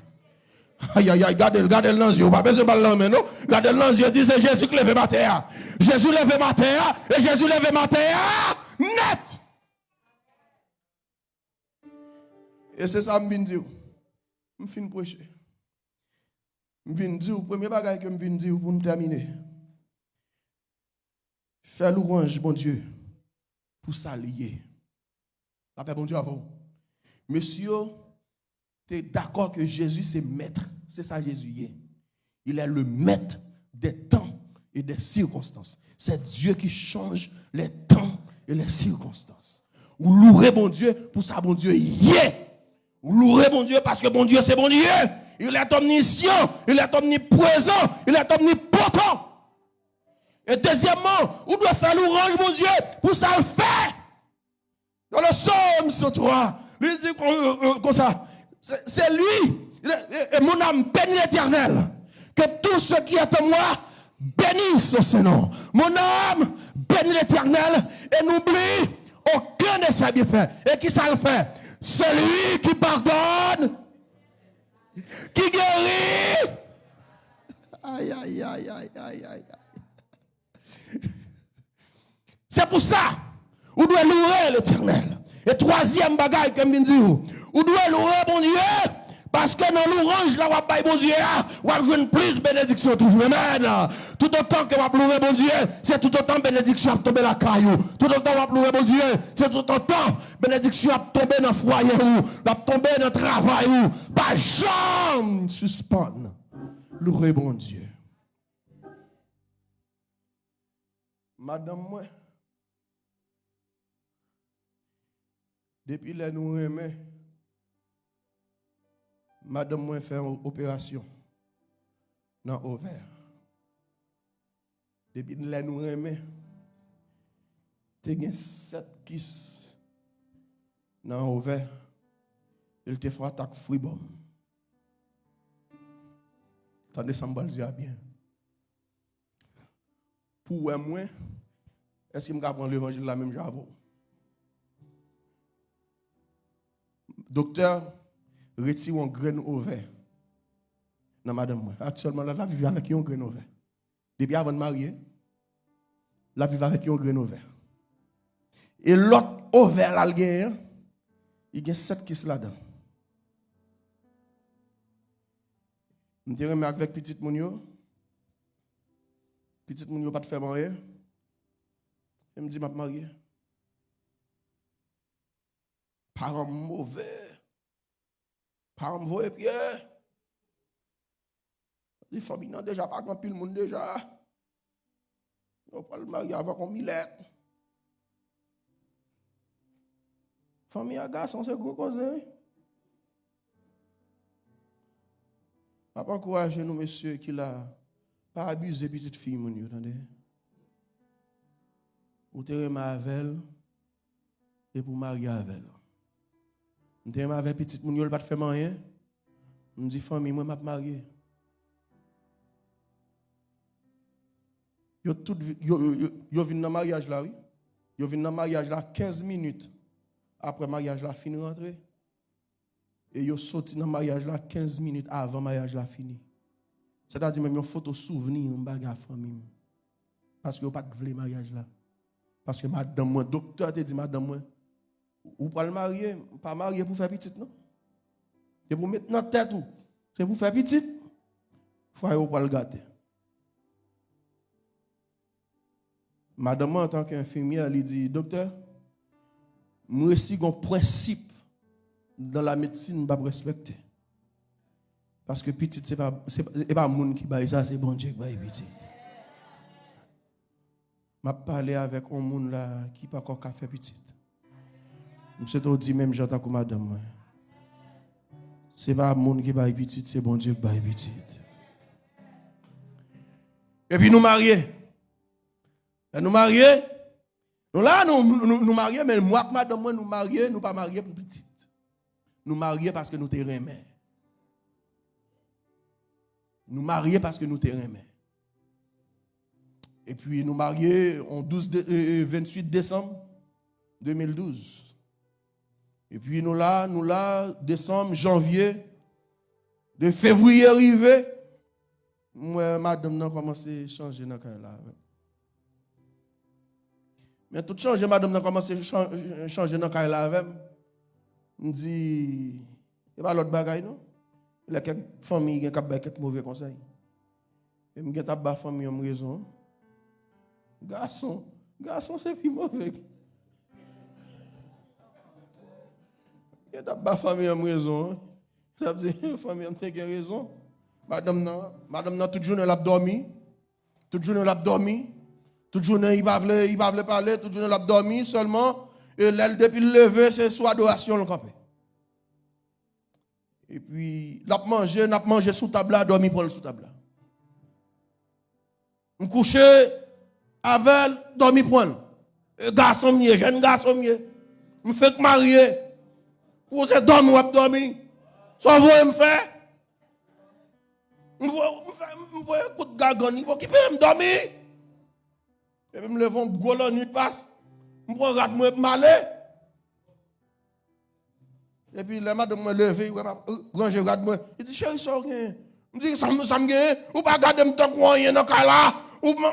Ayayay, gade l, gade l nan zye. Ou pa bezwen ba l lanmen, non. Gade l nan zye, di se Jezi k leve m atè a. Jezi leve m atè a, e Jezi leve m atè a nèt. E se sa m vin di w. M fin preche. M vin di w, premye bagay ke m vin di w pou n tèmine. Fè lwanj Bondye pou sa l ye. Lapè Bondye avè w. Mesye yo te dakò ke Jezi se mèt. Se sa Jezi ye. Il est le maître des temps et des circonstances. C'est Dieu qui change les temps et les circonstances. Ou loure Bondye pou sa Bondye ye. Ou loure Bondye paske Bondye se Bondye. Il est omniscient, il est omniprésent, il est omnipotent. E dezyèmman, ou dwe fè lwanj Bondye pou sa l fè. Dans le psaume cent trois, li di kon, euh, euh, konsa, c'est, c'est lui, le- et, et mon âme bénit l'Éternel, que tout ce qui est en moi bénisse son saint nom. Mon âme bénit l'Éternel et n'oublie aucun de ses bienfaits. E ki sa l fè? Celui qui pardonne, qui guérit. Ay, ay, ay, ay, ay, ay, ay. Se pou sa, ou dwe loure Letènèl. E twazyèm bagay ke m vin di w, ou dwe loure Bondye, paske nan lwanj la w ap bay Bondye a, w ap jwenn plis benediksyon toujou. Amèn. Toutotan ke w ap loure Bondye, se toutotan benediksyon ap tonbe lakay ou. Toutotan w ap loure Bondye, se toutotan benediksyon ap tonbe nan fwaye ou, l ap tonbe nan travay ou. Pa janm sispann loure Bondye. Madanm mwen, depi lè nou renmen, madanm mwen fè yon operasyon nan ovè. Depi lè nou renmen, te gen sèt kis nan ovè, e l te fè atak fribòm. Tande sa m pral di a byen. Pou w wè mwen, èske m ka pran levanjil la menm jan avè w? Doktè retire yon grenn ovè nan madanm mwen. Aktyèlman la, l ap viv avèk yon grenn ovè. Depi avan n marye, l ap viv avèk yon grenn ovè. E lòt ovè la l genyen an, li gen sèt kis ladan l. M te renmen avèk pitit moun yo. Pitit moun yo pa t fè m anyen. E m di m ap marye. Paran m move. Paran m voye pye. Di fanmi nan deja pa gen anpil moun deja. Yo pral marye avèk yon milèt. Fanmi a gason se gwo koze, wi. M ap ankouraje nou, mesye ki la, pa abize pitit fi moun yo, tande. Ou te renmen avè l, epi w marye avè l. M te renmen avè pitit moun yo, l pa t fè m anyen. M di fanmi mwen, m ap marye. Yo tout, vi- yo, yo, yo, yo vin nan maryaj la, wi. Yo vin nan maryaj la kenz minit apre maryaj la fin rantre. E yo soti nan maryaj la kenz minit avan maryaj la fini. Sètadi menm yon foto souvni m pa gen ak fanmi m. Paske yo pa t vle maryaj la. Paske madanm mwen, doktè te di madanm mwen, ou pral marye, pa marye pou fè pitit non. Se pou met nan tèt ou, se pou fè pitit, fwaye ou pral gate. Madanm mwen, antanke enfimyè, li di, "Doktè, m resi gon prensip nan lamedsin m p ap respekte. Paske pitit, se pa, se pa, se pa moun ki bay sa, se Bondye ki bay pitit." M ap pale avèk yon moun la ki poko ka fè pitit. M swete w di menm jan tankou madanm mwen. Se pa moun ki bay pitit, se Bondye ki bay pitit. Epi nou marye. Lè nou marye, nou la, nou, nou, nou marye, men mwen ak madanm mwen, nou marye, nou pa marye pou pitit. Nou marye paske nou te renmen. Nou marye paske nou te renmen. Epi nou marye on douz de, e, e, venntuit desanm de mil douz. Epi nou la, nou la, desanm, janvye, de fevriye rive, m wè madanm nan kòmanse chanje nan kay la avè m. Men tout chanje madanm nan kòmanse chan-, chanje nan kay la avè m, m di, "E pa lòt bagay non." Lè kèk fanmi gen k ap bay kèk move konsèy. E m gentan ap ba fanmi an m rezon. Gason, gason se pi move. Gentan ap ba fanmi an m rezon. L ap di, "Fanmi an m te gen rezon." Madanm nan, madanm nan tout jounen l ap dòmi. Tout jounen l ap dòmi. Tout jounen li pa vle, li pa vle pale. Tout jounen l ap dòmi sèlman. E lè l depi l leve, se sou adorasyon l kanpe. Epi, l ap manje, n ap manje sou tab la, dòmi pran l sou tab la. M kouche avè l, dòmi pran l. E gason m ye, jèn gason m ye. M fenk marye. Ou se dòmi w ap dòmi. Sa w voye m fè? M voye, m fè, m voye kout gagann, li pa okipe m, dòmi. Epi m leve yon gwo lannwit pas. M pran rad mwen, m ale. Epi lè madanm mwen leve, li wè m ap ranje rad mwen. Li di, "Cheri, sa w genyen?" M di, "Sa m, sa m genyen? Ou pa gade m tankou anyen nan kay la. Ou, m,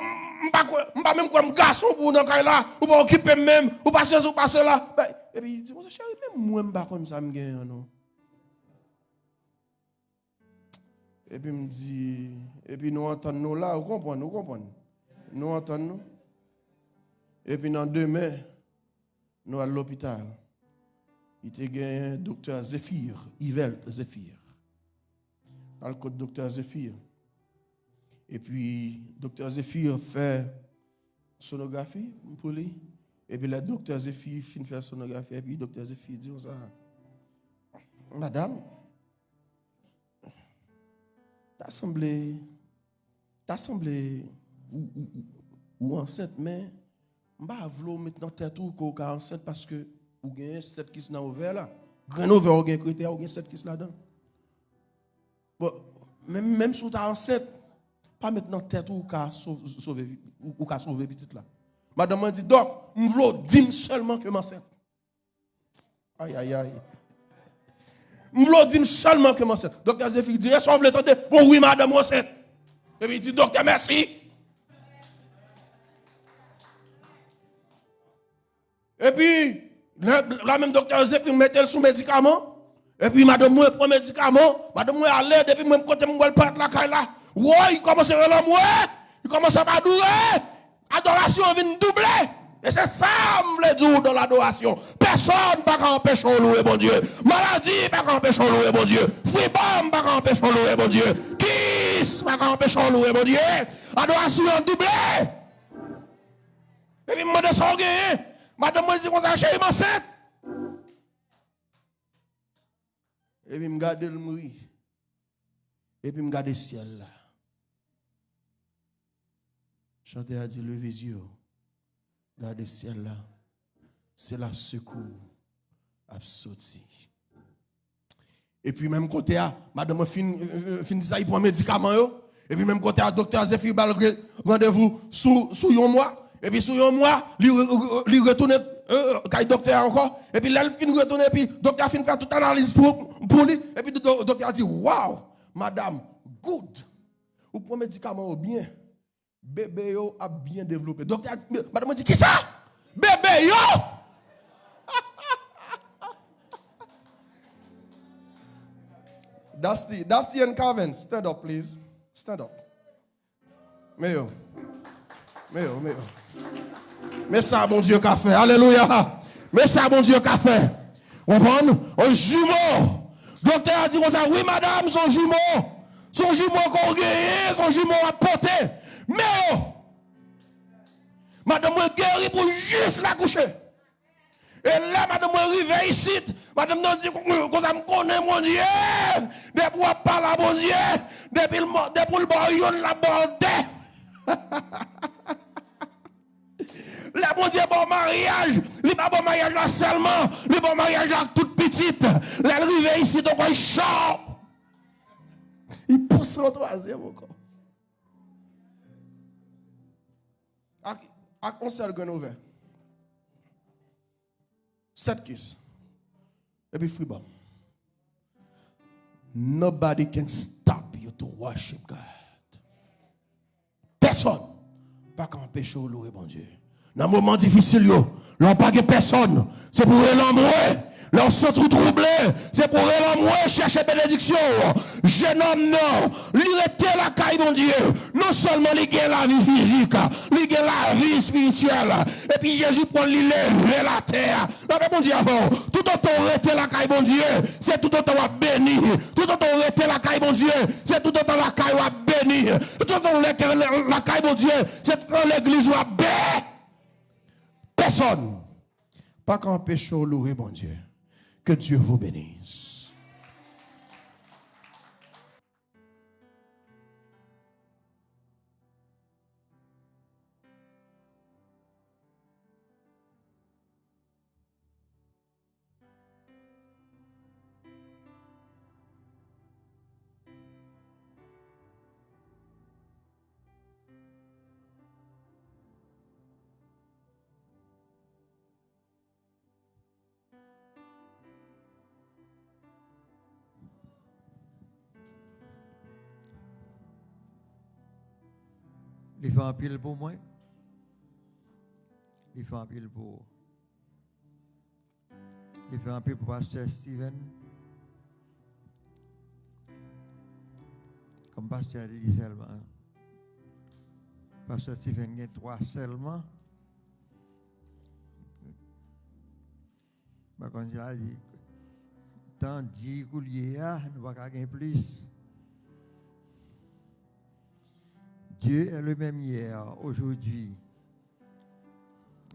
m pa kwè, m pa menm kwè m gason pou ou nan kay la. Ou pa okipe m menm. Ou pa sezi, ou pa sela." Epi li di, "Monchè, cheri, menm mwen m pa konn sa m genyen an non." Epi m di, epi nou antann nou la, ou konprann, ou konprann. Nou antann nou. Epi nan demen, nou al lopital. Li te gen doktè Zéphir, Yvelt Zéphir. Al kot doktè Zéphir. Epi doktè Zéphir fè sonografi pou li. Epi lè doktè Zéphir fin fè sonografi, epi doktè Zéphir di konsa, "Madanm, ta sanble, ta sanble ou, ou, ou, ou ansent, men m pa vle w met nan tèt ou ke w ka ansent paske ou gen sèt kis nan ovè la. Grenn ovè w gen krete a, ou gen sèt kis ladan l. Bon, menm, menm si w ta ansent, pa met nan tèt ou ou ka sov-, sove, ou, ou ka sove pitit la." Madanm mwen di, "Dòk, m vle w di m sèlman ke m ansent." Ay, ay, ay. "M vle w di m sèlman ke m ansent." Doktè Zéphir di, "E sa w vle tande?" "Bon, wi, madanm, ou ansent." Epi li di, "Doktè, mèsi." Epi, la, la menm doktè Zéphir mete l sou medikaman. Epi madanm mwen pran medikaman. Madanm mwen ale, depi mwen kote m wè l parèt lakay la. Woy, li kòmanse rele m, woy! Li kòmanse ap adore. Adorasyon an vin double. E se sa m vle di w nan ladorasyon. Pèsonn pa ka anpeche w louwe Bondye. Maladi pa ka anpeche w louwe Bondye. Fribòm pa ka anpeche w louwe Bondye. Kis pa ka anpeche w louwe Bondye. Adorasyon an double. Epi m mande sa w genyen. Madanm mwen di konsa, "Cheri, m ansent." Epi m gade l, m ri. Epi m gade syèl la. Chantè a di, "Leve zye w, gade syèl la, se la sekou ap soti." Epi menm kote a, madanm mwen fin, fin di sa, li pran medikaman yo. Epi menm kote a, doktè Zéphir ba l re-, randevou sou, sou yon mwa. Epi sou yon mwa, li re-, re-, li retounen, euh, kay doktè a ankò. Epi lè l fin retounen, epi doktè a fin fè tout analiz pou, pou li. Epi do-, do-, doktè a di, "Waw, madanm, good. Ou pran medikaman yo byen. Bebe yo ap byen devlope." Doktè a di, madanm mwen di, "Kisa? Bebe yo?" Dusty, Dusty and Calvin, stand up, please. Stand up. Men yo. Men yo, men yo. Men sa Bondye ka fè. Alelouya. Men sa Bondye ka fè. Konprann? Yon jimo. Doktè a di konsa, wi, madanm, se yon jimo. Se yon jimo ke w genyen, se yon jimo w ap pote. Men yo, madanm mwen geri pou jis l akouche. E lè madanm mwen rive isit, madanm nan di, konsa m konnen Bondye, depi w ap pale a Bondye, depi l, depi w l ba w youn, l ap ba w de. Lè Bondye ba w maryaj, li pa ba w maryaj la sèlman, li ba w maryaj la ak tout pitit. Lè l rive isit ankò, li cho. Li pouse yon twazyèm ankò. Ak, ak yon sèl grenn ovè. Sèt kis. Epi fribòm. Nobody can stop you to worship God. Pèsòn pa ka anpeche w loure Bondye. Nan moman difisil yo, lè w pa gen pèsòn, se pou w rele anmwe. Lè w santi w twouble, se pou w rele anmwe, chèche benediksyon w. Jenòm nan, li rete lakay Bondye. Non sèlman li gen lavi fizik, li gen lavi espirityèl. Epi Jezi pran l, li leve l atè. Lapè Bondye avè w. Toutotan w rete lakay Bondye, se toutotan w ap beni. Toutotan w rete lakay Bondye, se toutotan lakay w ap beni. Toutotan w rete lakay Bondye, se toutotan legliz w ap beni. Pèsòn pa ka anpeche w loure Bondye. Que Dieu vous bénisse. Li fè anpil pou mwen. Li fè anpil pou ou. Li fè anpil pou pastè Steven. Kòm pastè a te di sèlman, pastè Steven gen twa sèlman. Pa konn si la di, tan di koulye a, nou pa ka gen plis. Dieu est le même hier, aujourd'hui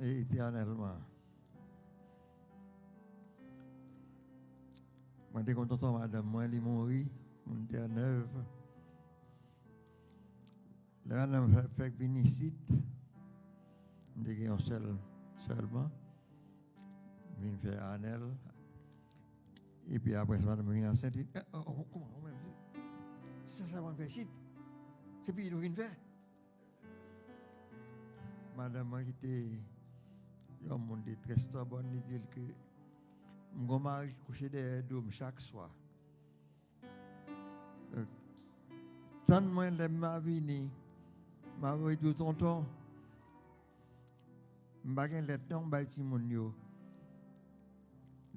et éternellement. Mwen te konn tonton madanm mwen, li mouri, moun Tènèv. Lè madanm fè, fèk vin isit, m te gen yon sèl sèlman. Vin fè Anèl. Epi apre sa, madanm vin ansent. Li, eh, oh, oh, kòman, ou menm, se, se sa w fè isit? Se pitit ou vin fè? Madanm mwen ki te yon moun de trè stubborn, li di l ke m gon mari ki kouche dèyè do m chak swa. Tann mwen lè m a vini, m a voye di w, tonton, m pa gen lèt non m bay timoun yo.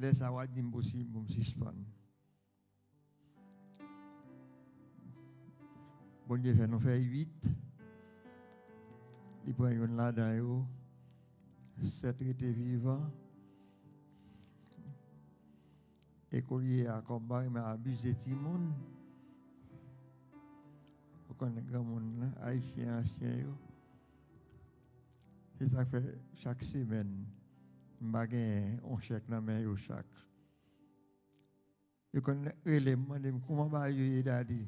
Lè sa a w a di m pou si, pou m sispann. Bondye fè nou fè uit. Li pran youn ladan yo. Sèt rete vivan. E koulye a, kòm m pa renmen abize timoun, ou konnen granmoun nan, ayisyen ansyen yo, se sa k fè chak semèn, m pa gen yon chèk nan men yo chak. Yo konn rele m, mande m, kòman bagay yo ye, dadi?